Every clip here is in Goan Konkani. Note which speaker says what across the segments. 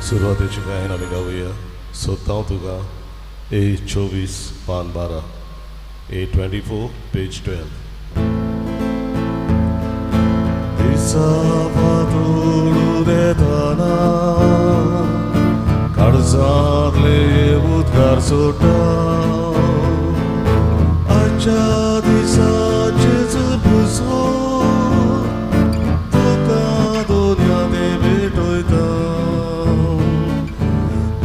Speaker 1: सुरवातेची गायन आमी गावया. सोदता तुका ए 24 पान 12, A 24 page 12. दिसा पातोळू देताना काळजांतले उदकार सोडटा, आजच्या दिसाचेच पुसो तुका दोनया ते भेटयता,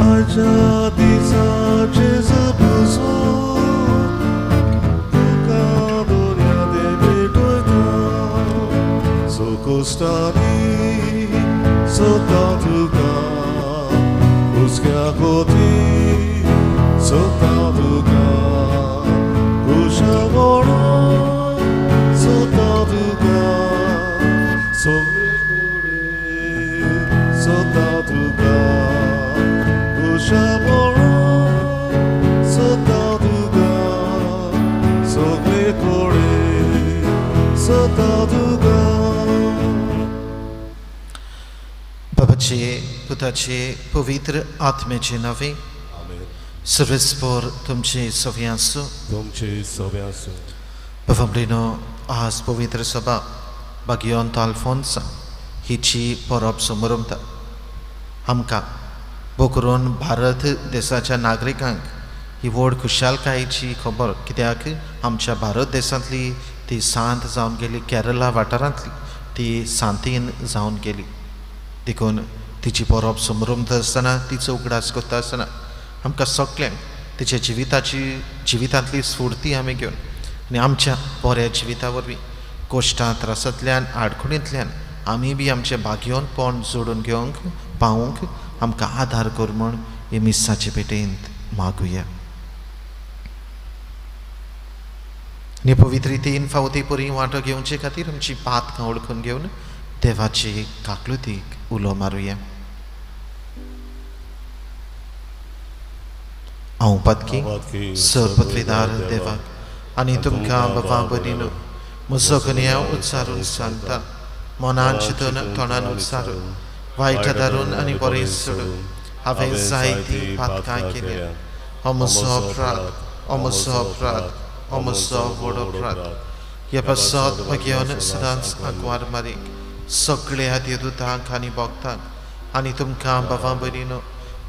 Speaker 1: आजच्या दिसाचेच पुसो तुका दोनया ते भेटयता. सोकोस्तानी सोदता तुका, हुस्क्या कोती सोदता तुका, कुशावणो सोदता तुका, सगळे कडेन सोदता तुका, कुशावणो सोदता तुका, सगळे कडेन सोदता तुका.
Speaker 2: बाबाचे, पुताचे, पवित्र आत्म्याचे नावे.
Speaker 1: आमेन.
Speaker 2: सर्वेस्पोर तुमचे सवे आसूं.
Speaker 1: तुमचे सवे आसूं.
Speaker 2: बाबा भयणो, आज पवित्र सभा भाग्यवंत अल्फोन्सा हिची परब समरमता. आमकां भोकरून भारत देशाच्या नागरिकांक ही व्हड खुशालकायेची खबर, कित्याक आमच्या भारत देशांतली ती सांत जावन गेली, केरला वाठारांतली ती सांतीन जावन गेली. देखून तिची परब समरमता आसतना, तिचो उगडास करता आसतना आमकां सगल्यांक तिच्या जिवितांतली स्फूर्ती आमी घेवन आनी आमच्या बऱ्या जिविता वरवीं कश्टां त्रासांतल्यान आडखणींतल्यान आमी बी आमचें भाग्यवंतपण जोडून घेवंक पावूंक आमकां आदार कर म्हूण हे मिसाचे पेटेंत मागुया. आनी पवित्र तीन फावटी परी वांटो घेवचे खातीर आमची पातकां वळखून घेवन देवाचे काकलुतीक उलो मारुया. हांव पातकी सरपत्वेदार देवाक आनी तुमकां बाबा भयणीनो म्हजो गुन्यांव उच्चारून सांगता, मनान चिंतून तोंडान उच्चारून वायट धारून आनी बरें सोडून हांवें जायतीं पातकां केल्या. हो म्हजो अपराध, हो म्हजो अपराध, हो म्हजो व्हड अपराध. ह्या पासत भगेवन सदांच आंकवार मारीक सगळ्या देवदूतांक आनी भक्तांक आनी तुमकां बाबा भयणीनो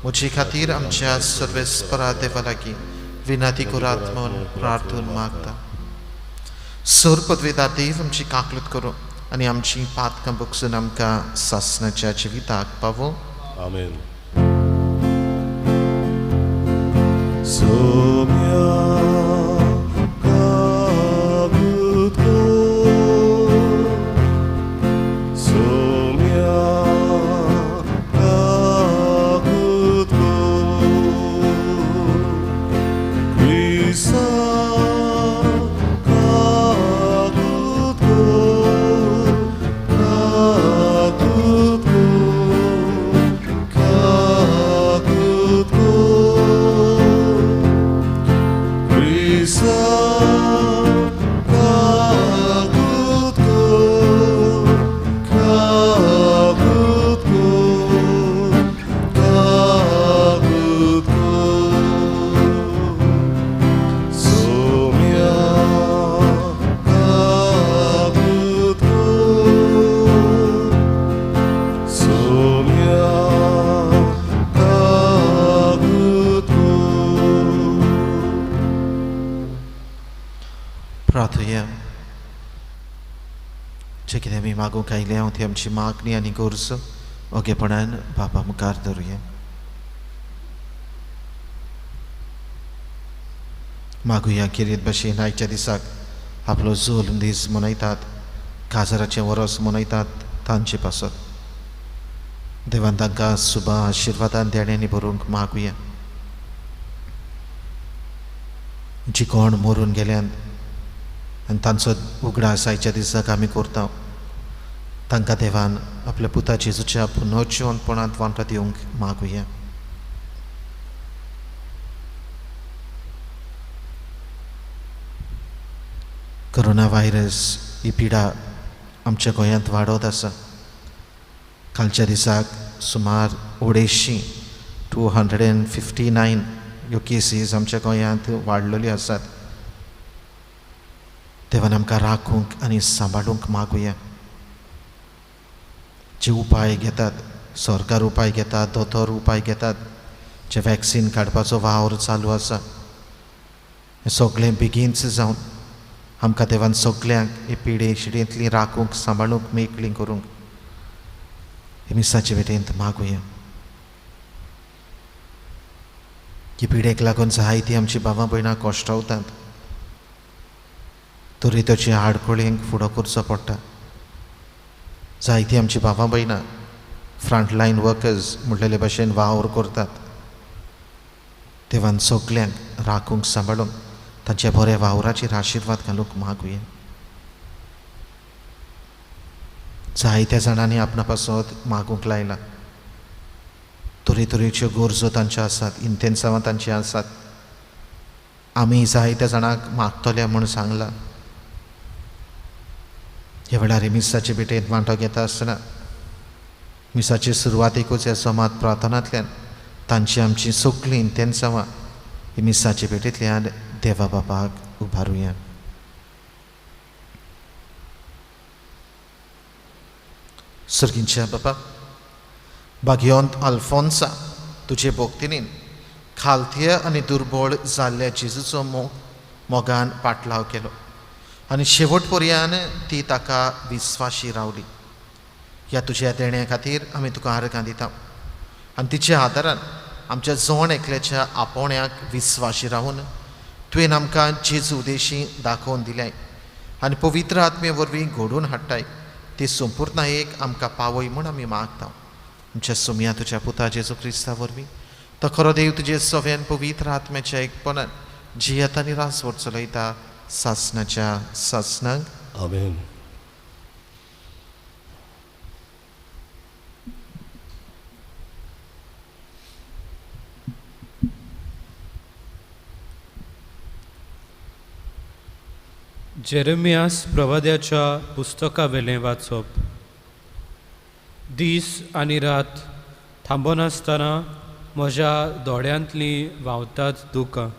Speaker 2: म्हजे खातीर आमच्या सर्वेस्परा देवा लागीं विनंती करात म्हूण प्रार्थून मागता. सर पदवेदार देव आमची काकलूत करूं आनी आमची पातकां बगसून आमकां सासणाच्या जिविताक पावूं.
Speaker 1: आमेन. सोम्या कागूत कर, सोम्या कागूत कर, क्रिस्ता कागूत कर, कागूत कर, कागूत कर, क्रिस्ता कागूत कर, कागूत कर, कागूत कर, सोम्या कागूत कर, सोम्या कागूत कर.
Speaker 2: प्रार्थुया. जे कितें आमी मागूंक आयल्या हांव ती आमची मागणी आनी गरज ओगेपणान बाबा मुखार धरुया. मागुया किरीत भशेन आयच्या दिसाक आपलो जोल्म दीस मनयतात, काजाराचें वरस मनयतात तांचे पासत देवान तांकां सुबा आशिर्वादान देण्यांनी भरूंक मागुया. जी कोण मरून गेल्यान आनी तांचो उगडास आयच्या दिसाक आमी करता, तांकां देवान आपल्या पुता जेजूच्या पुनर्जिवनपणांत वांटो दिवंक मागुया. कोरोना व्हायरस ही पिडा आमच्या गोंयांत वाडत आसा. कालच्या दिसाक सुमार 250 259 ह्यो केसीस आमच्या गोंयांत वाडलेल्यो आसात. देवान आमकां राखूंक आनी सांबाळूंक मागुया. जे उपाय घेतात, सरकार उपाय घेतात, दोतोर उपाय घेतात, जे वॅक्सीन काडपाचो वावर चालू आसा, हें सगळें बेगीनच जावन आमकां देवान सगल्यांक हे पिडे शिडेंतली राखूंक, सांबाळूंक, मेकळी करूंक हे मिसाचे भेटेंत मागुया. ही पिडेक लागून जायतीं आमची भावां भयणां कश्टावतात, तरी ताचे आडखळींक फुडो करचो पडटा. जायतीं आमची भावां भयणां फ्रंटलायन वर्कर्स म्हटलेले भाशेन वावर करतात. देवान सगल्यांक राखूंक, सांबाळूंक, तांच्या बऱ्या वावराचेर आशिर्वाद घालूंक मागुया. जायत्या जाणांनी आपणा पासत मागूंक लायला. तरेतरेच्यो गरजो तांच्यो आसात, इंतेन्सांवां तांची आसात. आमी जायत्या जाणांक मागतले म्हूण सांगलां. ह्या वेळार मिसाचे भेटेंत वांटो घेता आसतना मिसाचे सुरवातेकूच ह्या समाज प्रार्थनांतल्यान तांची आमची सगळीं इंतेन्सांवां ही मिसाचे भेटेंतल्यान देवा बापाक उबारुया. सर्गींच्या बापा, भाग्यवंत अल्फोन्सा तुजे भक्तिनीन खालतीय आनी दुर्बळ जाल्ल्या जेजूचो मोगान पाटलाव केलो आनी शेवट पर्यान ती ताका विस्वाशी रावली. ह्या तुज्या देण्या खातीर आमी तुका आर्गां दिता आनी तिच्या आदारान आमच्या जण एकल्याच्या आपोवण्याक विस्वाशी रावून तुवें आमकां जेजू उदेशी दाखोवन दिल्याय आनी पवित्र आत्मे वरवीं घडोवन हाडटाय ती संपूर्णायेक आमकां पावय म्हूण आमी मागता. आमच्या सोमया तुज्या पुता जेजू क्रिस्ता वरवीं तो खरो देव तुजे सव्यान पवित्र आत्म्याच्या एकपणान जियेता आनी रासवट चलयता सासनाच्या सासनाक.
Speaker 1: आमेन.
Speaker 3: जेरेमियास प्रवाद्याच्या पुस्तकावेलें वाचप. दीस आनी रात थांबनासतना म्हज्या दोळ्यांतलीं व्हांवतात दुकां.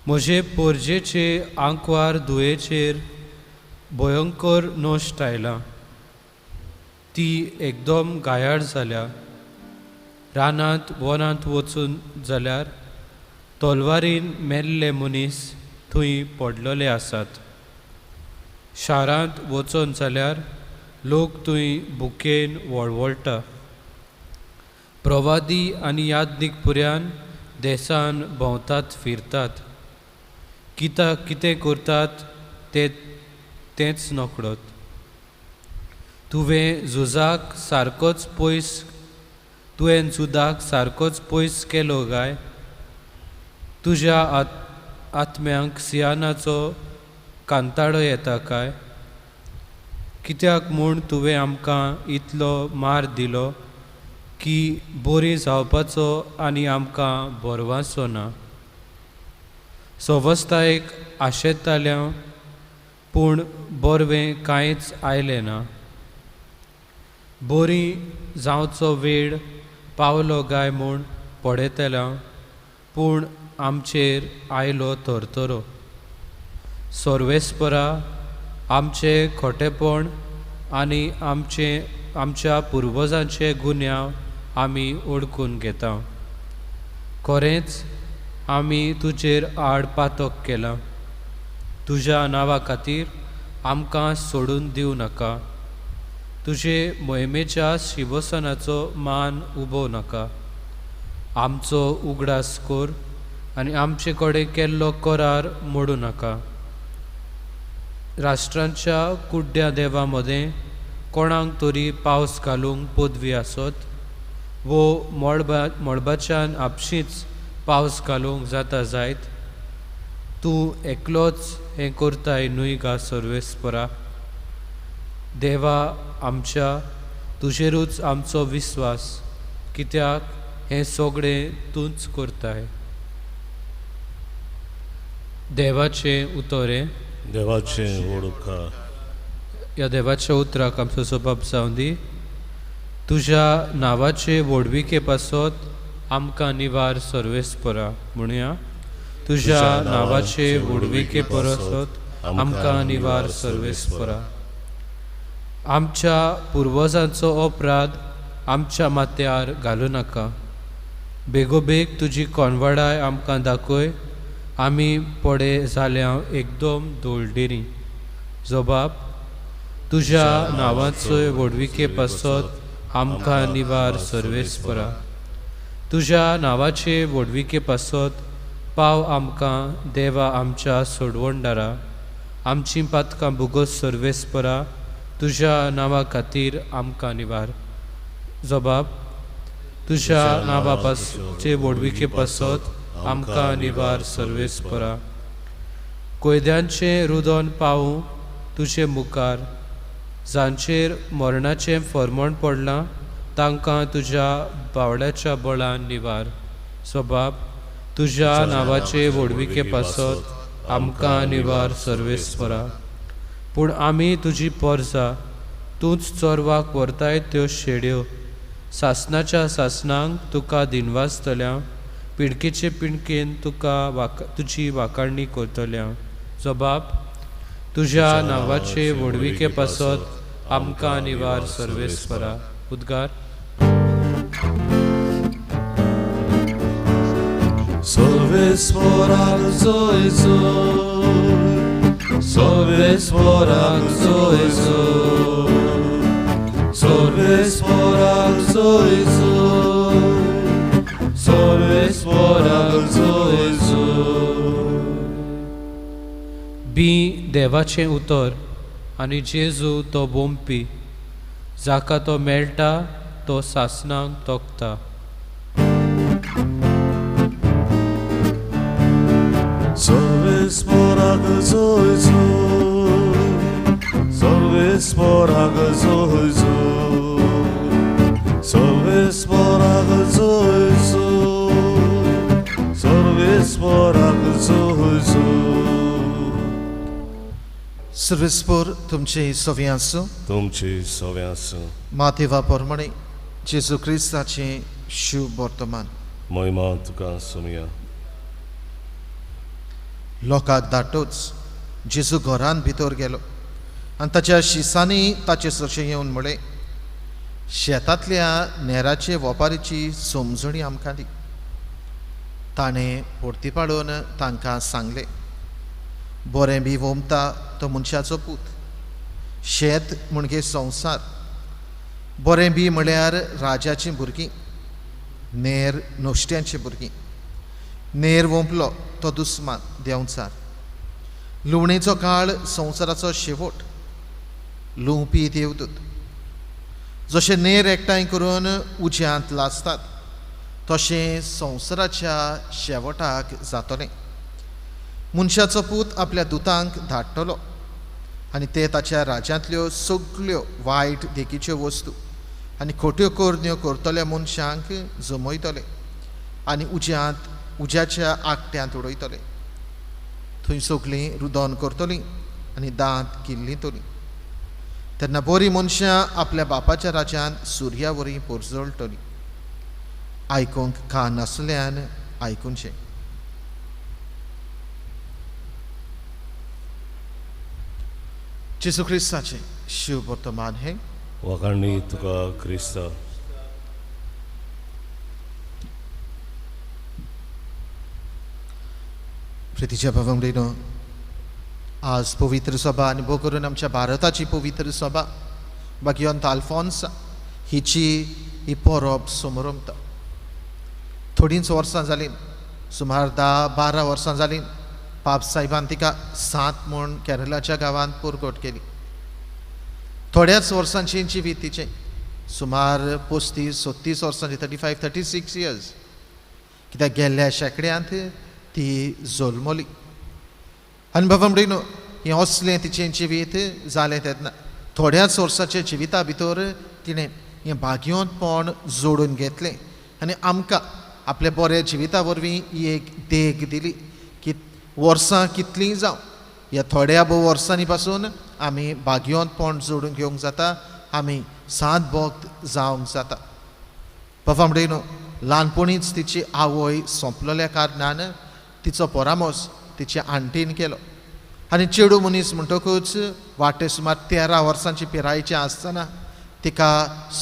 Speaker 3: म्हजे पोरजेचे आंकवार दुयेचेर भयंकर नश्ट आयलां. ती एकदम गायाळ जाल्या. रानांत वनांत वचून जाल्यार तलवारीन मेल्ले मनीस थंय पडलेले आसात. शारांत वचून जाल्यार लोक थंय भुकेन वळवळटा. प्रवादी आनी यादनीक पुऱ्यान देसान भोंवतात फिरतात. कितें करतात ते तेंच नकळत. तुवें झुजाक सारकोच पयस केलो काय? तुज्या आत्म्यांक सियानाचो कांताडो येता काय? कित्याक म्हूण तुवें आमकां इतलो मार दिलो की बरी जावपाचो आनी आमकां भरवासो ना? सवस्तायेक आशेताल्या पूण बरवें कांयच आयलें ना. बरी जावचो वेळ पावलो काय म्हूण पळयतल्या पूण आमचेर आयलो थरथरो. सर्वेस्परा, आमचें खोटेपण आनी आमच्या पुर्वजांचे गुन्यांव आमी ओळखून घेता. खरेंच आमी तुजेर आड पातक केलां. तुज्या नांवा खातीर आमकां सोडून दिवं नाका. तुजे मोहिमेच्या शिवसनाचो मान उबो नाका. आमचो उगडास कर आनी आमचे कडेन केल्लो करार मोडूं नाका. राष्ट्रांच्या कुड्ड्या देवा मदें कोणाक तरी पावस घालूंक पदवी आसत वो मळबाच्यान आपशींच पावस घालूंक जाता जायत? तूं एकलोच हें करताय न्हय गा सर्वेस्परा? देवा आमच्या, तुजेरूच आमचो विस्वास, कित्याक हें सगळें तूंच करताय. देवाचें उतर हें.
Speaker 1: देवाचें व्हड उपकार.
Speaker 3: ह्या देवाच्या उतराक आमचो सबाब जावं दी. तुज्या नांवाचे व्हडविके पासत आमकां निवार सर्वेस्परा. म्हणुया, तुज्या नांवाचे व्हडविके पासत आमकां निवार सर्वेस्परा. आमच्या पुर्वजांचो अपराध आमच्या माथ्यार घालूं नाका. बेगोबेग तुजी कोनवाडाय आमकां दाखय. आमी पडे जाल्या एकदम दोळडेरी. जबाब, तुज्या नांवाचो व्हडविके पासत आमकां निवार सर्वेस्परा. तुज्या नांवाचे व्हडविके पासत पाव आमकां देवा आमच्या सोडवणदारा. आमचीं पातकां भुगोस सर्वेस्परा. तुज्या नांवा खातीर आमकां निवार. जबाब, तुज्या नांवा पासचे व्हडविके पासत आमकां निवार सर्वेस्परा. कोयद्यांचें रुदन पावूं तुजे मुखार. जांचेर मरणाचें फर्मण पडलां तांकां तुज्या बावड्याच्या बळान निवार. जबाब, तुज्या नांवाचे व्हडविके पासत आमकां निवार सर्वेस्परा. पूण आमी तुजी पोरजा, तूंच चोरवाक व्हरताय त्यो शेड्यो. सासनाच्या सासनांक तुका दिनवासतल्या, पिडकेचे पिडकेन तुका तुजी वाखाणणी करतल्या. जबाब, तुज्या नांवाचे व्हडविके पासत आमकां निवार सर्वेस्परा. उद्गार.
Speaker 1: सर्वेस्पराक जय जय, सर्वेस्पराक जय जय, सर्वेस्पराक जय जय, सर्वेस्पराक जय जय.
Speaker 3: बी देवाचें उतर आनी जेजू तो बोंपी. जाका तो मेळटा तो सासनाक तोखता.
Speaker 1: सर्वेस्पराक जय जय, सर्वेस्पराक जय जय, सर्वेस्पराक जय जय, सर्वेस्पराक जय जय.
Speaker 2: सर्वेस्पर तुमचे सवे आसूं.
Speaker 1: तुमचे सवे आसूं.
Speaker 2: मातेवा प्रमाणे जेजू क्रिस्ताचें शुभ वर्तमान.
Speaker 1: महिमा तुका सोमया.
Speaker 2: लोकांक धाडटोच जेजू घरांत भितर गेलो आनी ताच्या शिसांनी ताचे सरशें येवन म्हळें, शेतांतल्या नेराचे वपारीची समजणी आमकां दी. ताणें परती पाडून तांकां सांगलें, बरें बी वोमता तो मनशाचो पूत. शेत म्हणजे संवसार. बरें बी म्हळ्यार राजाचीं भुरगीं, नेर नश्ट्यांचीं भुरगीं. नेर वोंपलो तो दुस्मान देंवचार. लुवणेचो काळ संवसाराचो शेवट. लुवपी देवदूत. जशें नेर एकठांय करून उज्यांत लासतात तशें संवसाराच्या शेवटाक जातलें. मनशाचो पूत आपल्या दुतांक धाडटलो आनी ते ताच्या राज्यांतल्यो सगल्यो वायट देखीच्यो वस्तू आनी खोट्यो करण्यो करतल्या मनशांक जमयतले आनी उज्यांत उज्याच्या आकट्यांत उडयतले. थंय सगळीं रुदन करतलीं आनी दांत किल्लितलीं. तेन्ना बरीं मनशां आपल्या बापाच्या राज्यांत सुर्या वरी पोरजळटलीं. आयकूंक कान आसल्यान आयकुचें. जेजू क्रिस्ताचें शिव वर्तमान हें.
Speaker 1: वाखाणणी तुका क्रिस्ता.
Speaker 2: प्रितीच्या भावांनो, आज पवित्र सभा आनी भोव करून आमच्या भारताची पवित्र सभा बागियोंत आल्फोन्सा हिची ही परब समरमता. थोडींच वर्सां जालीं, सुमार 10-12 वर्सां जालीं, पाप साहेबान तिका 7 म्हूण केरळाच्या गांवांत परगट केली. थोड्याच वर्सांची जिवीत तिचें, सुमार 35-36 वर्सांची, 35-36 इयर्स. कित्याक गेल्ल्या शेंकड्यांत ती जल्मली. आनी बाबा म्हणून हें असलें तिचें जिवीत जालें तेन्ना थोड्याच वर्साच्या जिविता भितर तिणें हें भाग्योंतपण जोडून घेतलें आनी आमकां आपल्या बऱ्या जिविता वरवीं ही एक देख दिली की वर्सां कितलीं जावं, ह्या थोड्या भोव वर्सांनी पासून आमी भाग्योंतपण जोडून घेवंक जाता, आमी सात भक्त जावंक जाता. बाबा म्हणून ल्हानपणीच तिची आवय सोंपलेल्या कारणान तिचो परामर्श तिचे आंटीन केलो आनी चेडू मनीस म्हणटकूच वाटे सुमार 13 वर्सांची पिरायेची आसतना तिका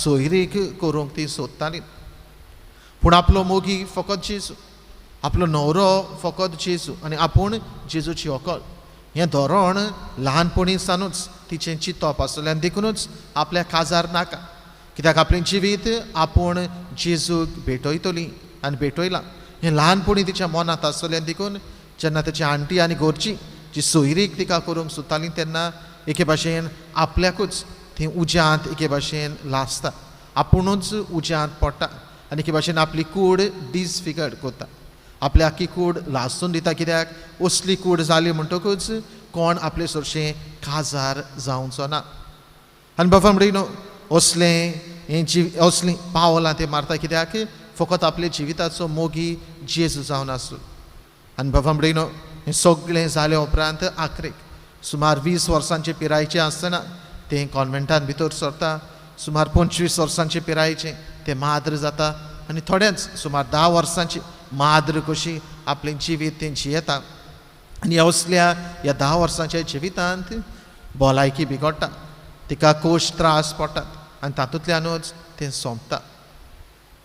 Speaker 2: सोयरीक करूंक ती सोदताली. पूण आपलो मोगी फकत जेजू, आपलो न्हवरो फकत जेजू आनी आपूण जेजूची व्हंकल हें धोरण ल्हानपणी सानूच तिचें चिंतप आसलें आनी देखुनूच आपल्या काजार नाका, कित्याक आपलें जिवीत आपूण जेजूक भेटयतली आनी भेटयलां हें ल्हानपणी तिच्या मनांत आसलें. आनी देखून जेन्ना ताची आंटी आनी घरची जी सोयरीक तिका करूंक सोदताली तेन्ना एके भाशेन आपल्याकूच ती उज्यांत एके भाशेन लासता, आपुणूच उज्यांत पडटा आनी एके भाशेन आपली कूड डिसफिगर्ड करता, आपली आख्खी कूड लासून दिता. कित्याक असली कूड जाली म्हणटकूच कोण आपले सरशें काजार जावचो ना. आनी बाबा म्हणून असलें हें असलीं पावलां ते मारता, कित्याक फकत आपल्या जिविताचो मोगी जेजू जावन आसलो. आनी बाबा म्हणून हें सगळें जालें उपरांत आखरेक सुमार 20 वर्सांचे पिरायेचें आसतना तें कॉन्वेंटान भितर सरता. सुमार 25 वर्सांचे पिरायेचें तें माद्र जाता आनी थोडेंच सुमार 10 वर्सांची माद्र कशी आपलें जिवीत तें जियेता. आनी असल्या ह्या 10 वर्सांच्या जिवितांत भलायकी बिगडटा, तिका कोश त्रास पडटात आनी तातूंतल्यानूच तें सोंपता.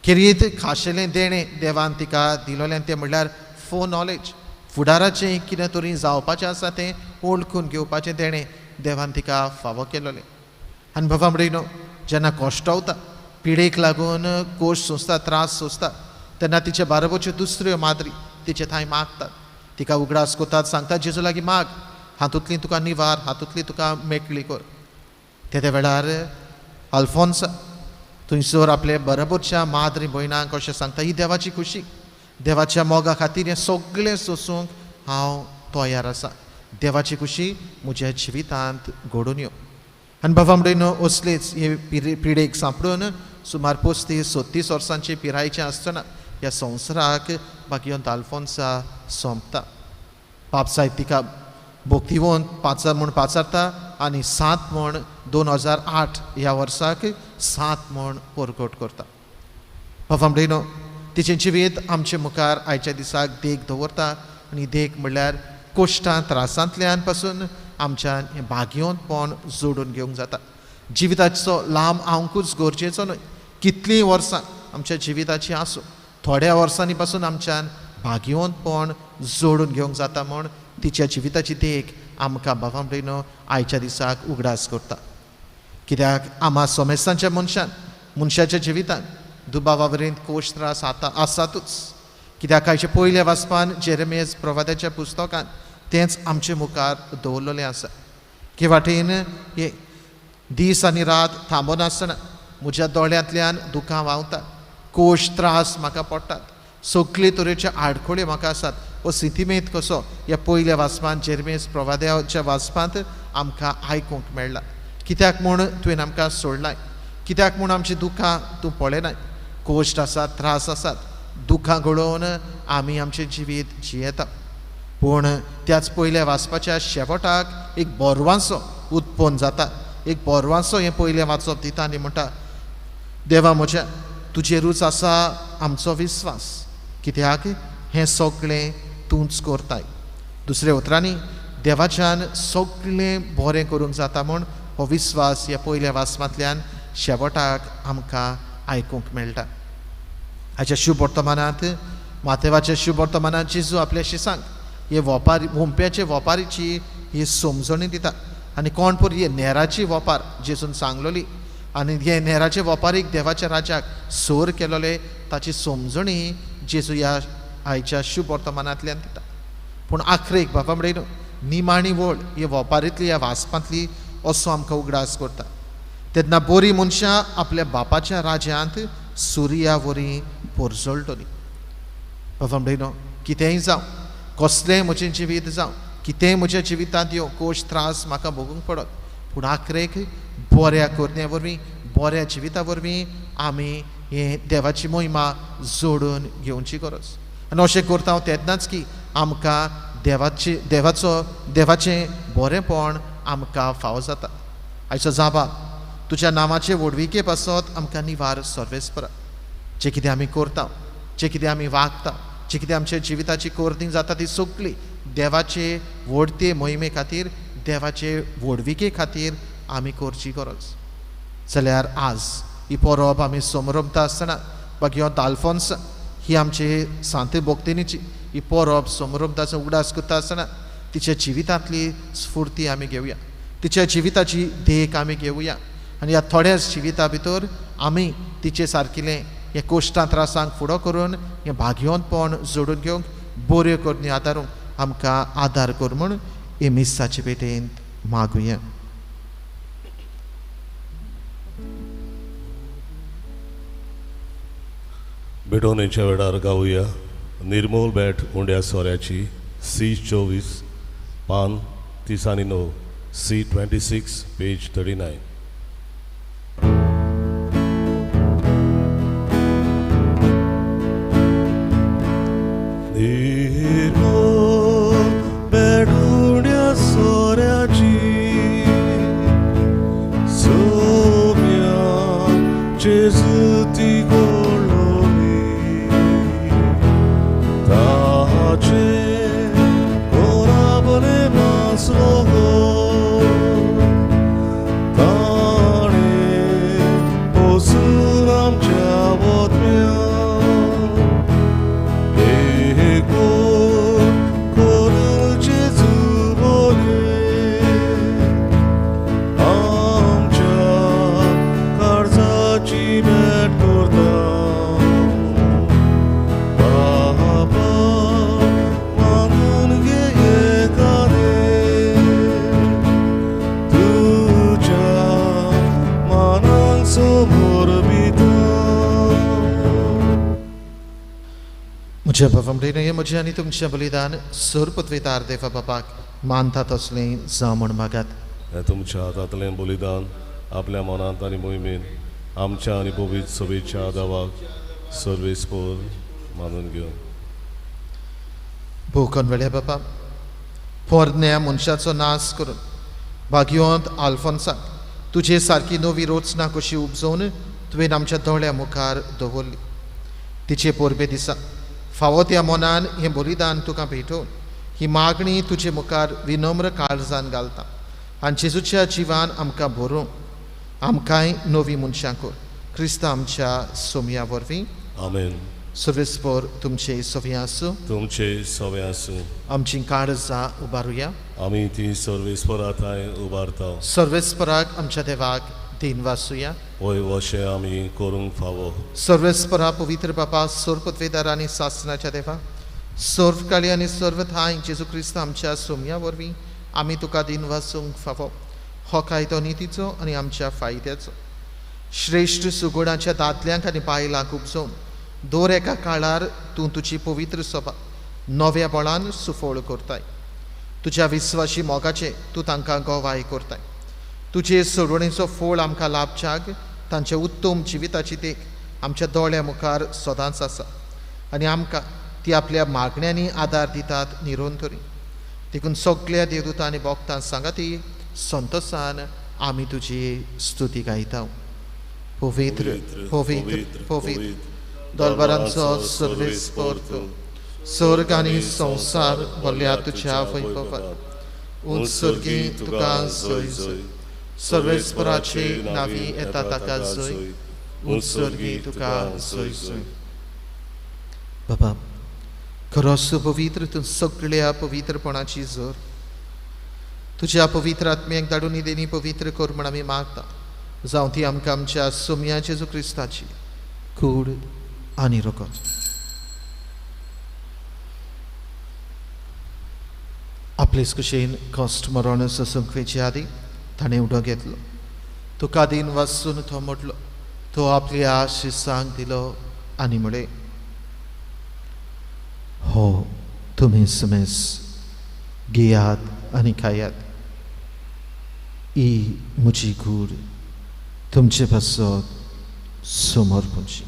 Speaker 2: खेरीत खाशेलें देणें देवान तिका दिलोलें तें म्हणल्यार फो नॉलेज, फुडाराचें कितें तरी जावपाचें आसा तें वळखून घेवपाचें देणें देवान तिका फावो केलोलें. आनी बाबा म्हणून जेन्ना कश्टवता, पिडेक लागून कोश सोंसता, त्रास सोंसता तेन्ना तिचे बाराबरच्यो दुसऱ्यो माद्री तिचे थंय मागतात, तिका उगडास करतात, सांगतात जेजू लागीं माग, हातूंतली तुका निवार, हातूंतली तुका मेकळी कर. तेदे वेळार अल्फोन्सा थंयसर आपले बरोबरच्या माद्री भयणांक अशें सांगता, ही देवाची खुशी, देवाच्या मोगा खातीर हें सगळें सोंसूंक हांव तयार आसा, देवाची खुशी म्हज्या जिवितांत घडून यो. आनी बाबा म्हणून असलेच हे पिडेक सांपडून सुमार 35-36 वर्सांची पिरायेचें आसतना ह्या संवसाराक भाग्यवंत अल्फोन्सा सोंपता. पाप सायब तिका भोक्तिवंत पाचार म्हूण पाचारता आनी 7 म्हण 2008 ह्या वर्साक 7 म्हण परगट करता. बाबा म्हणून तिचें जिवीत आमचे मुखार आयच्या दिसाक देख दवरता आनी देख म्हणल्यार कोश्टां त्रासांतल्यान पासून आमच्यान हें भाग्यवंतपण जोडून घेवंक जाता. जिविताचो लांब आंकूच गरजेचो न्हय, कितलीं वर्सां आमच्या जिविताची आसूं, थोड्या वर्सांनी पासून आमच्यान भाग्यवंतपण जोडून घेवंक जाता म्हूण तिच्या जिविताची देख आमकां बाबा म्हणून आयच्या दिसाक उगडास करता. कित्याक आमा सोमेस्तांच्या मनशान मनशाच्या जिवितान दुबावा वरेन कोश त्रास आतां आसातूच. कित्याक आयच्या पयल्या वाचपान जेरेमियास प्रवादाच्या पुस्तकान तेंच आमचे मुखार दवरलेलें आसा की वाटेन हे दीस आनी रात थांबनासतना म्हज्या दोळ्यांतल्यान दुकां व्हांवतात, कोश त्रास म्हाका पडटात, सगळे तरेचे आडखळ्यो म्हाका आसात. हो सिंतिमेंत कसो ह्या पयल्या वाचपान जेरेमियास प्रवाद्याच्या वाचपांत आमकां आयकूंक मेळ्ळा. कित्याक म्हूण तुवें आमकां सोडलाय, कित्याक म्हूण आमची दुकां तूं पळयनाय? कोश्ट आसात, त्रास आसात, दुखां घडोवन आमी आमचें जिवीत जियेता. पूण त्याच पयल्या वाचपाच्या शेवटाक एक बोरवांसो उत्पन्न जाता, एक बोरवांसो हें पयलें वाचप दिता आनी म्हणटा, देवा म्हज्या तुजेरूच आसा आमचो विस्वास, कित्याक हें सगळें तूंच करताय. दुसऱ्या उतरांनी देवाच्यान सगळें बरें करूंक जाता म्हूण हो विस्वास ह्या पयल्या वाचपांतल्यान शेवटाक आमकां आयकूंक मेळटा. हाच्या शुभ वर्तमानांत मातेवाच्या शुभ वर्तमानांत जेजू आपल्या शिसांक हे वोपारी हुंप्याचे वोपारीची ही समजणी दिता आनी कोण परी हे नेराची वोपार जेजून सांगलोली आनी हे नेराचे वोपारीक देवाच्या राजाक सोर केलोले ताची समजणी जेजू ह्या आयच्या शुभ वर्तमानांतल्यान दिता. पूण आखरेक बाबा म्हणून निमाणी वळ हे वोपारींतली ह्या वाचपांतली असो आमकां उगडास करता. तेन्ना बरी मनशां आपल्या बापाच्या राज्यांत सुर्या वरी पोरजळटली. बाबा म्हणून कितेंय जावं, कसलेंय म्हजें जिवीत जावं, कितेंय म्हज्या जिवितांत येवं, कोश त्रास म्हाका भोगूंक पडत, पूण आखरेक बऱ्या करण्या वरवीं बऱ्या जिविता वरवीं आमी हे देवाची मोहिमा जोडून घेवची गरज. आनी अशें करता हांव तेन्नाच की आमकां देवाची देवाचो देवाचें बरेंपण आमकां फावो जाता. आयचो जाबा तुज्या नांवाचे व्हडविके पासत आमकां निवार सर्वेस्परा। जें कितें आमी करता, जें कितें आमी वागता, जें कितें आमच्या जिविताची कोर्तींग जाता ती सगळी देवाचे व्हडते मोहिमे खातीर, देवाचे व्हडविके खातीर आमी करची गरज। जाल्यार आज ही परब आमी समरमता आसतना भाग्यवंत आल्फोन्स ही आमचे सांत भक्तिनीची ही परब समरमता उगडास करता आसतना तिच्या जिवितांतली स्फूर्ती आमी घेवया, तिच्या जिविताची देख आमी घेवया आनी ह्या थोड्याच जिविता भितर आमी तिचे सारकिलें हे कोश्टां त्रासांक फुडो करून हें भाग्यवंतपण जोडून घेवंक बऱ्यो करणी आदारूंक आमकां आदार कर म्हूण हे मिसाचे भेटेंत मागुया।
Speaker 1: भेटवणेच्या वेळार गावया निर्मोल भेट उंड्या सोऱ्याची सी 24 पान 39, सी 26 पेज 39। निर्मोल भेट उंड्या सोऱ्याची सोम्या जेजू ती
Speaker 2: म्हज्या बाबा म्हणलें म्हजें आनी तुमचें बलिदान सर्वपत्वेदार देवा बापाक मानता तसलें जावं म्हूण मागात।
Speaker 1: तुमच्या हातांतलें बलिदान आपल्या मनांत आनी मोहिमेन आमच्या आनी पवित्र सभेच्या दावाक सर्वेस्पोर मानून घेवन।
Speaker 2: भोकन वेळ्या बापा पोरण्या मनशाचो नाश करून भाग्यवंत आल्फोन्साक तुजे सारकी नवी रचना कशी उपजोवन तुवें आमच्या दोळ्या मुखार दवरली। तिचे परबे दिसा फावो त्या मनान हें बलिदान तुका भेटोवन ही मागणी तुजे मुखार विनम्र काळजान घालता आनी जेजूच्या जिवान आमकां भरूंक आमकांय नवी मनशां कर क्रिस्त आमच्या सोमया वरवीं
Speaker 1: आमेन।
Speaker 2: सर्वेस्पोर तुमचे सवे आसूं,
Speaker 1: तुमचे सवे आसूं।
Speaker 2: आमची काळजां उबारुया,
Speaker 1: आमी ती सर्वेस्परा थंय उबारता।
Speaker 2: सर्वेस्पराक आमच्या देवाक दिन वासुया,
Speaker 1: वय वशें आमी करूंक फावो।
Speaker 2: सर्वेस्परा पवित्र बापा सर्वपत्वेदार आनी सासनाच्या देवा सर्व काळी आनी सर्व ठांय जेजू क्रिस्त आमच्या सोमया वरवीं आमी तुका दिन वासूंक फावो। हो कायदो नितीचो आनी आमच्या फायद्याचो श्रेश्ठ सुगुणाच्या दादल्यांक आनी बायलांक उपजोवन दर एका काळार तूं तुजी पवित्र सभा नव्या बळान सुफळ करताय। तुज्या विस्वाशी मोगाचे तूं तांकां गवाय करताय। तुजे सोडवणेचो फोळ आमकां लाभच्याक तांच्या उत्तम जिविताची देख आमच्या दोळ्या मुखार सदांच आसा आनी आमकां ती आपल्या मागण्यांनी आदार दितात निरंतरी। देखून सगळ्या देवदूतां आनी भक्तां सांगाती संतोसान आमी तुजी स्तुती गायता। पवित्र पवित्र पवित्र दरबारांचो सर्वेस्पोर तूं, स्वर्ग आनी संवसार भरल्या तुज्या वैभवान। उंच स्वर्गी तुका जय जय, सर्वेस्पराचे नावी येता ताका जय, उंच स्वर्गी तुका जय जय। बाबा खरोच तूं पवित्र, तूं सगळ्या पवित्रपणाची जर तुज्या पवित्र आत्म्याक धाडून देणी पवित्र कर म्हूण आमी मागता। जावं ती आमकां आमच्या सोमया जेजू क्रिस्ताची कूड आनी रगत। आपलेच कुशेन कश्ट मरण सोसूंक वेचे आदी ताणें उडो घेतलो, तुका दीन वासून तो म्हटलो, तो आपल्या शिसांक दिलो आनी म्हळें, हो तुमी समेस घेयात आनी खायात, ही म्हजी कूड तुमचे पासत समर्पणची।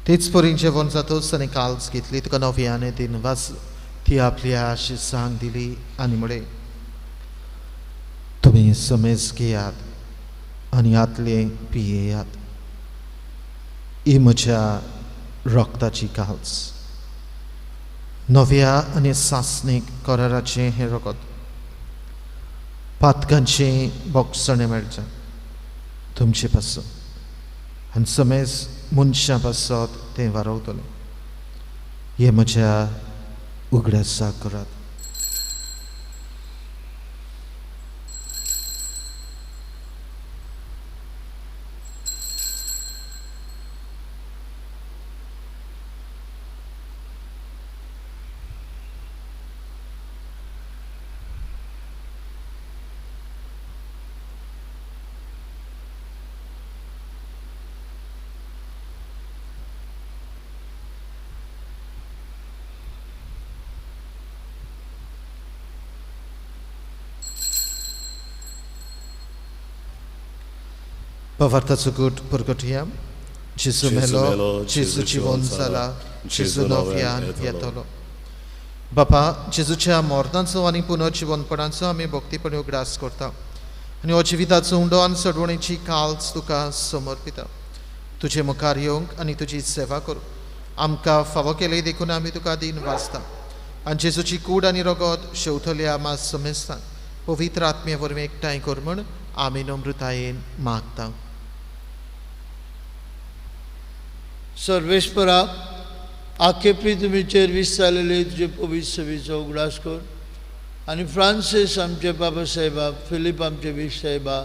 Speaker 2: तेच परीन जेवण जातच आनी काल्स घेतली, तुका नव्याने दिनवास ती आपल्या शिसांक दिली आनी म्हळें, तुमी समेज घेयात आनी आतले पियेयात, ही म्हज्या रक्ताची काल्स, नव्या आनी सासणीक कराराचें हें रगत, पातकांचें बोगसणें मेळचें तुमचे पासून आनी समेज मनशां पासत तें वारवतलें. हें म्हज्या उगडासाक करात. पवार्थाचो गूट परगटया. जेजू मेलो, जेजू जिवन जाला, जेजू नव्यान येतलो. बापा, जेजूच्या मरणाचो आनी पुनर्जिवनपणाचो आमी भक्तीपणी उगडास करता आनी हो जिविताचो उंडो आनी सडवणेची काल्स तुका समर्पिता. तुजे मुखार येवंक आनी तुजी सेवा करूंक आमकां फावो केली देखून आमी तुका दीन वाचता आनी जेजूची कूड आनी रगत शेवतल्या मास समेस्तान पवित्र आत्मे वरवीं एकठांय कर म्हूण आमी नम्रतायेन मागता.
Speaker 4: सर्वेस्परा, आखे प्रितमीचेर विस्तारलेले तुजे पवित्र सभेचो उगडास कर आनी फ्रांसीस आमचे बाबा साहेबा, फिलीप आमचे बीश साहेबा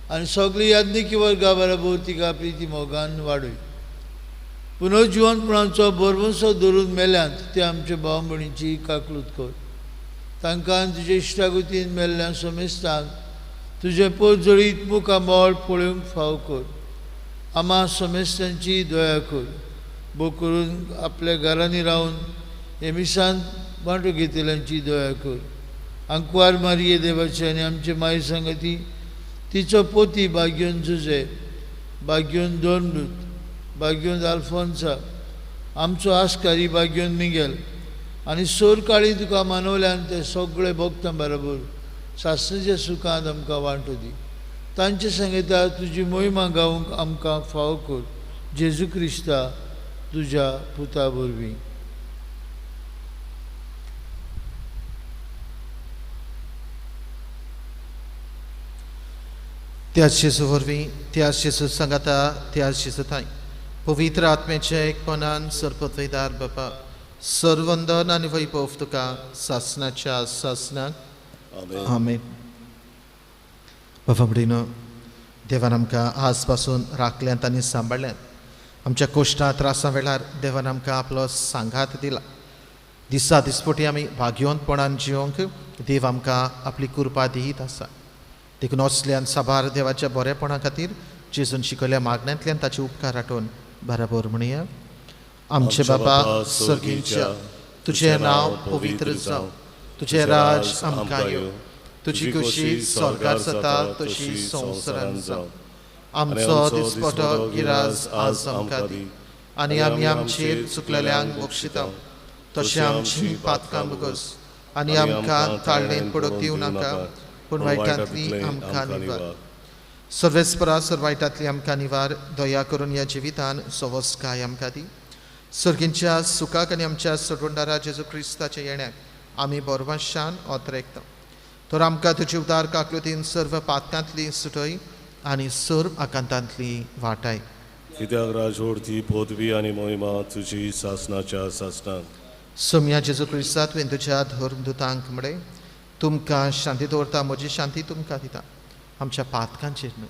Speaker 4: आनी सगळी याज्ञिकी वर्गा बराबर तिका प्रिती मोगान वाडय. पुनर्जिवनपणाचो भरवंसो धरून मेल्यांत ते आमचे भाव भयणीची काकलूत कर. तांकां तुजे इश्टागतीन मेल्ल्या समेस्तांक तुजें पोरजळीत मुखामळ पळोवंक फाव कर. आमा समेस्तांची दया कर. भोग करून आपल्या घरांनी रावन हे मिसान वांटो घेतल्यांची दया कर. आंकवार मारिये देवाचे आनी आमचे माई सांगती तिचो पोती बाग्योन जुजे, बाग्योन दोनदूत, बाग्योन आल्फोन्सा, आमचो आस्कारी बाग्योन मिगेल आनी सोर काळी तुका मानवल्यान ते सगळे भक्तां बरोबर सासणाच्या सुखांत आमकां वांटो दी. तांचे सांगता तुजी मोहिमा गावंक आमकां फावो कर. जेजू क्रिस्ता तुज्या पुता वरवीं.
Speaker 2: त्याच जेजू वरवीं, त्याच जेजू सांगाता, त्याच जेजू थांय पवित्र आत्म्याच्या एकपणान सरपतवैदार बापा सर्वंदन आनी वैभव तुका सासणाच्या सासणाक. आमेन. बाबा भयणीनो, देवान आमकां आज पासून राखल्यांत आनी सांबाळ्ळ्यांत. आमच्या कोश्टा त्रासां वेळार देवान आमकां आपलो सांगात दिला. दिसा दिसपटी आमी भाग्यवंतपणान जिवंक देव आमकां आपली कृपा दीत आसा. देखून असल्यान साबार देवाच्या बरेपणा खातीर जेजून शिकयल्या मागण्यांतल्यान ताचे उपकार आठोवन बराबर म्हणया. आमचे बाबा सर्गीच्या, तुजें नांव पवित्र जावं, तुजें राज आमकां येवं, तुजी खोशी स्वर्गार जाता तशी संवसारांत जावं. आमचो दिसपटो गिराज आज आमकां दी आनी आमी आमचेर चुकलेल्यांक बक्षिता तशें आमची पातकां बगस आनी आमकां ताळणेंत पडूंक दिवं नाका, पूण वायटांतली आमकां निवार. सर्वेस्परा, सर वायटांतली आमकां निवार. दया करून ह्या जिवितान सवस्काय आमकां दी. सर्गींच्या सुखाक आनी आमच्या सोडवणदारा जेजू क्रिस्ताच्या येण्याक आमी बरवाशान ओतरेकता. तर आमकां तुजी उदार काकलुतीन सर्व पातकांतली सुटय आनी सर्व आकांतांतली वाटाय.
Speaker 1: कित्याक राजवट ती पदवी आनी मोहिमा तुजी सासणाच्या सासणाक.
Speaker 2: सोम्या जेजू क्रिस्ता, तुवें तुज्या धर्मदुतांक म्हळें, तुमकां शांती दवरता, म्हजी शांती तुमकां दिता. आमच्या पातकांचेर न्हय,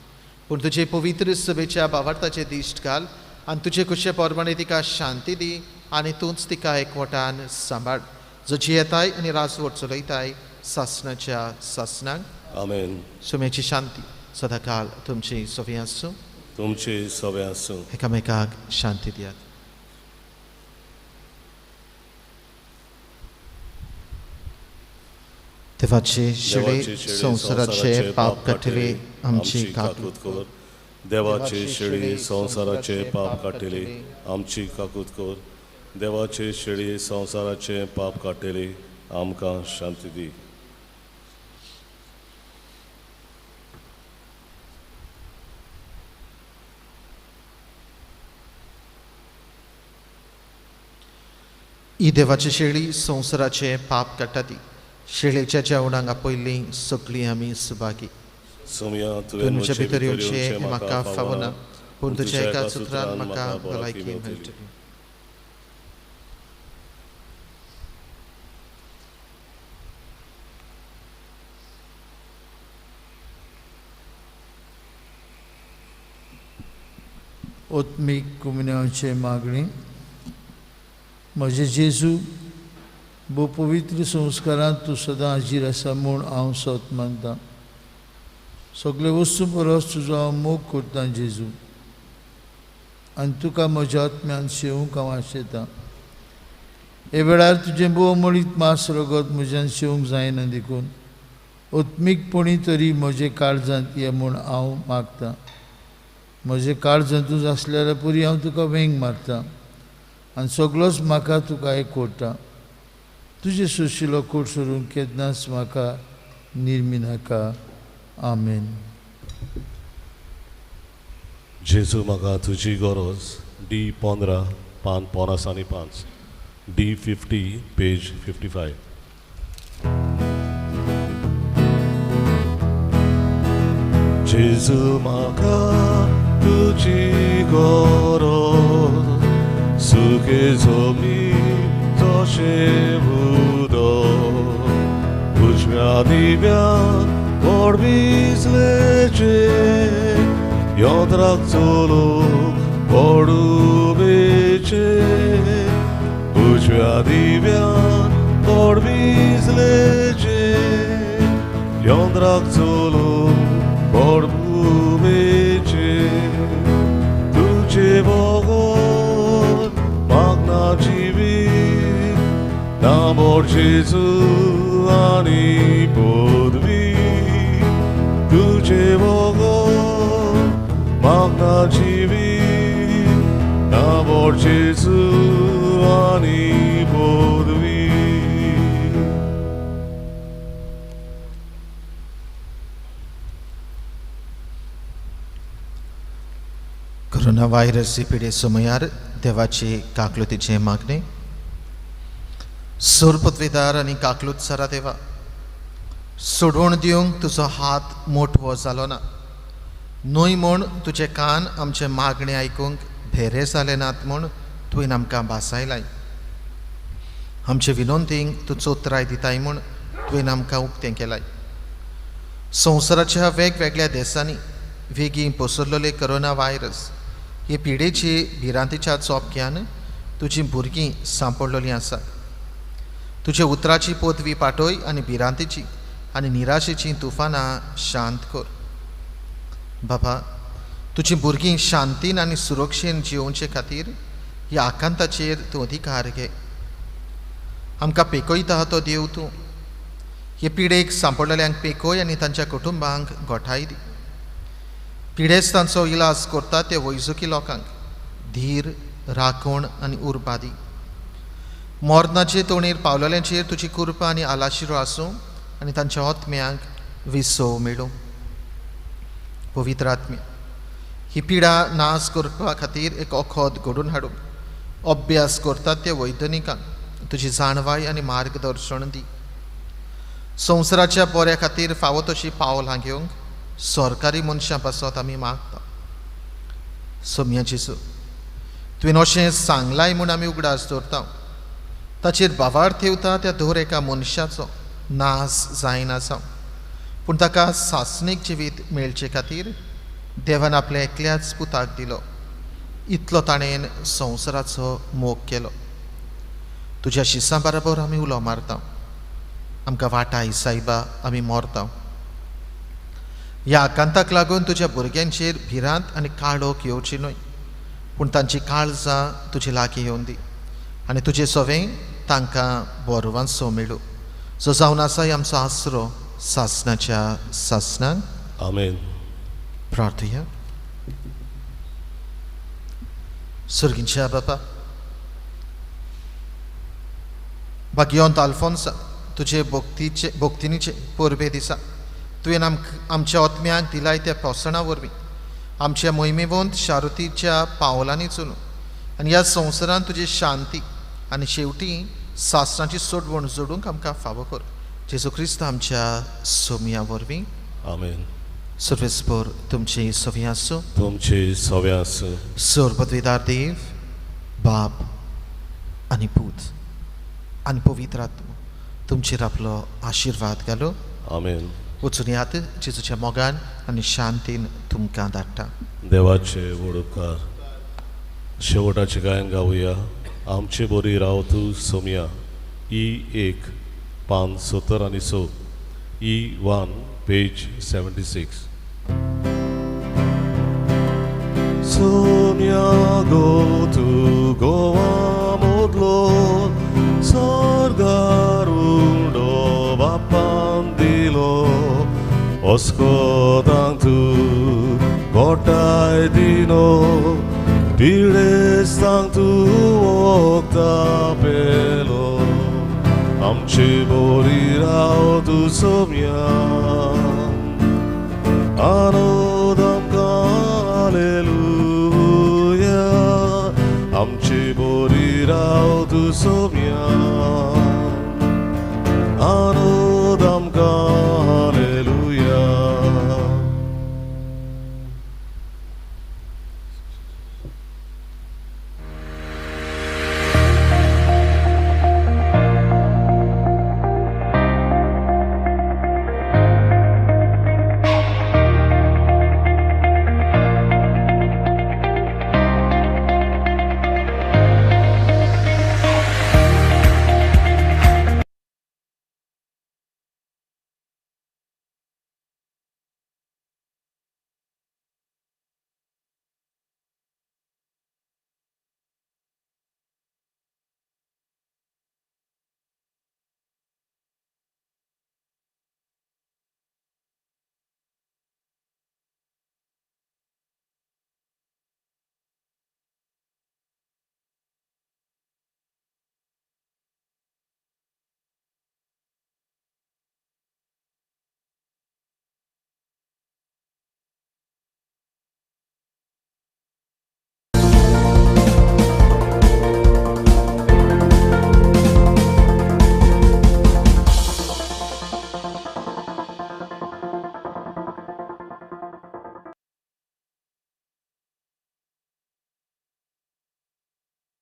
Speaker 2: पूण तुजे पवित्र सभेच्या बावार्थाचे दिश्ट घाल आनी तुजे कुशे प्रमाणे तिका शांती दी आनी तूंच तिका एकवटान सांबाळ, जो जियेताय आनी राजवट चलयताय सासणाच्या सासणाक.
Speaker 1: आमेन.
Speaker 2: सोम्याची शांती सदांकाल तुमची सवी आसूं.
Speaker 1: तुमची सवी आसूं.
Speaker 2: एकामेकाक शांती दियात. देवाचे शिळे संवसाराचे पाप काडटले आमची काकूत
Speaker 1: कर. देवाचे शेळी संवसाराचे पाप काडटली आमची काकूत कर. देवाचे शेळी संवसाराचे पाप काडटली आमकां शांती दी.
Speaker 2: ही देवाची शेळी संवसाराचे पाप काडटा ती शेळेच्या जेवणाक आपयल्ली सगळीं आमी सुभागी.
Speaker 1: सोमया तुवें
Speaker 2: म्हजे भितर येवचें हें म्हाका फावना, पूण तुज्या एका सुत्रान म्हाका भलायकी मेळटली.
Speaker 4: आत्मीक कुमन्याचे मागणी. म्हजे जेजू, भोव पवित्र संस्कारांत तूं सदां हाजीर आसा म्हूण हांव सत मानतां. सगळे वस्तू परस तुजो हांव मोग करतां जेजू, आनी तुका म्हज्या आत्म्यान शेवूंक हांव आशेतां. हे वेळार तुजें भोव अमळीत मांस रगत म्हज्यान शेवंक जायना देखून आत्मीकपणी तरी म्हजे काळजांत ये म्हूण हांव मागतां. म्हजें काळजांतूच आसल्यार पुरी हांव तुका वेंग मारतां आनी सगळोच म्हाका तुका एक कोट्टा. तुजें सुशिलो कोट सोडून केन्नाच म्हाका निर्मिनाका. आमेन.
Speaker 1: जेजू म्हाका तुजी गरज. डी 15 पान 50 आनी 5, डी 50 पेज 55. जेजू म्हाका तुजी गरज, सुके जमी तशें उदक, उजव्या दिव्या व्हड विजलेचें, यंत्राक चलोवंक पडुबेचें, उजव्या दिव्या व्हड विजलेचें, यंत्राक चलोवंक पडुबेचें. तुजे बगर मागना जिवीत ना मोर जेजू आनी पदवी. तुजे बगर मागना जिवीत ना मोर जेजू आनी पदवी.
Speaker 2: कोरोना व्हायरस ही पिडे समयार देवाची काकलुतीचें मागणें. सोरपत्वेदार आनी काकलूत सरा देवा, सोडवण दिवंक तुजो हात मोटवो जालो ना न्हय म्हूण तुजे कान आमचें मागणें आयकूंक भेरे जाले नात म्हूण तुवें आमकां भासायलाय. आमचे विनंतींक तूं चोत्राय दिताय म्हूण तुवें आमकां उक्तें केलाय. संवसाराच्या वेगवेगळ्या देशांनी वेगीं पसरलेले कोरोना व्हायरस हे पिडेची भिरांतीच्या चोपक्यान तुजीं भुरगीं सांपडलेलीं आसात. तुजे उतराची पदवी पाटय आनी भिरांतीची आनी निराशेचीं तुफानां शांत कर. बाबा, तुजीं भुरगीं शांतीन आनी सुरक्षेन जियोवचे खातीर ह्या आकांताचेर तूं अधिकार घे. आमकां पेकयता तो देव तूं. हे पिडेक सांपडलेल्यांक पेकय आनी तांच्या कुटुंबांक गोठाय दी. पिडेस्तांचो इलाज करता ते वैजकी लोकांक धीर, राखण आनी उर्बा दी. मरणाचे तोणेर पावलेल्यांचेर तुजी कृपा आनी आलाशिरो आसूं आनी तांच्या आत्म्यांक विसव मेळूं. पवित्र आत्म्या, ही पिडा नाश करपा खातीर एक वखद घडोवन हाडूंक अभ्यास करतात ते वैज्ञानिकांक तुजी जाणवाय आनी मार्गदर्शन दी. संवसाराच्या बऱ्या खातीर फावो तशी पावलां घेवंक सरकारी मनशां पासत आमी मागता. सोम्या जेजू, तुवें अशें सांगलाय म्हूण आमी उगडास दवरता. ताचेर भावार ठेवता त्या दर एका मनशाचो नाश जायना जावं, पूण ताका सासणीक जिवीत मेळचे खातीर देवान आपल्या एकल्याच पुताक दिलो. इतलो ताणें संवसाराचो मोग केलो. तुज्या शिसां बराबर आमी उलो मारता. आमकां वाटाय सायबा, आमी मरता. ह्या आकांताक लागून तुज्या भुरग्यांचेर भिरांत आनी काळोख येवची न्हय, पूण तांची काळजां तुजे लागीं येवन दी आनी तुजें सवें तांकां बरवांसो मेळूं. जो जावन आसा आमचो आसरो सासणाच्या सासणाक.
Speaker 1: आमेन.
Speaker 2: प्रार्थया. सर्गींच्या बापा, भाग्यवंत आल्फोन्सा, तुजे भक्तीचे भक्तिनीचे परबे दिसा तुवें आमच्या आत्म्याक दिलाय त्या पोसणा वरवीं आमच्या मोहिमेवंत शारुतीच्या पावलांनी चलून आनी ह्या संवसारांत तुजी शांती आनी शेवटी सासणाची सोडवण जोडूंक आमकां फावो कर. जेजू क्रिस्त आमच्या सोमया वरवीं.
Speaker 1: आमेन.
Speaker 2: सर्वेस्पर तुमची सवी आसूं.
Speaker 1: तुमचे सवे आसूं.
Speaker 2: सर्वपदवीदार देव बाप आनी पूत आनी पवित्र आत्मो तुमचेर आपलो आशिर्वाद घालो.
Speaker 1: आमेन.
Speaker 2: वचून यात जेजूच्या मोगान आनी शांतीन तुमकां धाडटा.
Speaker 1: देवाचे व्हड उपकार. शेवटाचे गायन गावया. आमचे बोरी राव तूं सोमया. ई 1 पान 70 आनी 6. ई 1 पेज 76. सोम्या गो तूं गोवा मोदलो स्वर्गार उंडो बापान दिलो अस्कोतांक तूं गोठाय दिनो पिडेस्तांक तूं वखदां पेलो आमचे बोरी राव तूं सोम्या आनंद आमकां हालेलुया आमचे बोरी राव तूं सोम्या.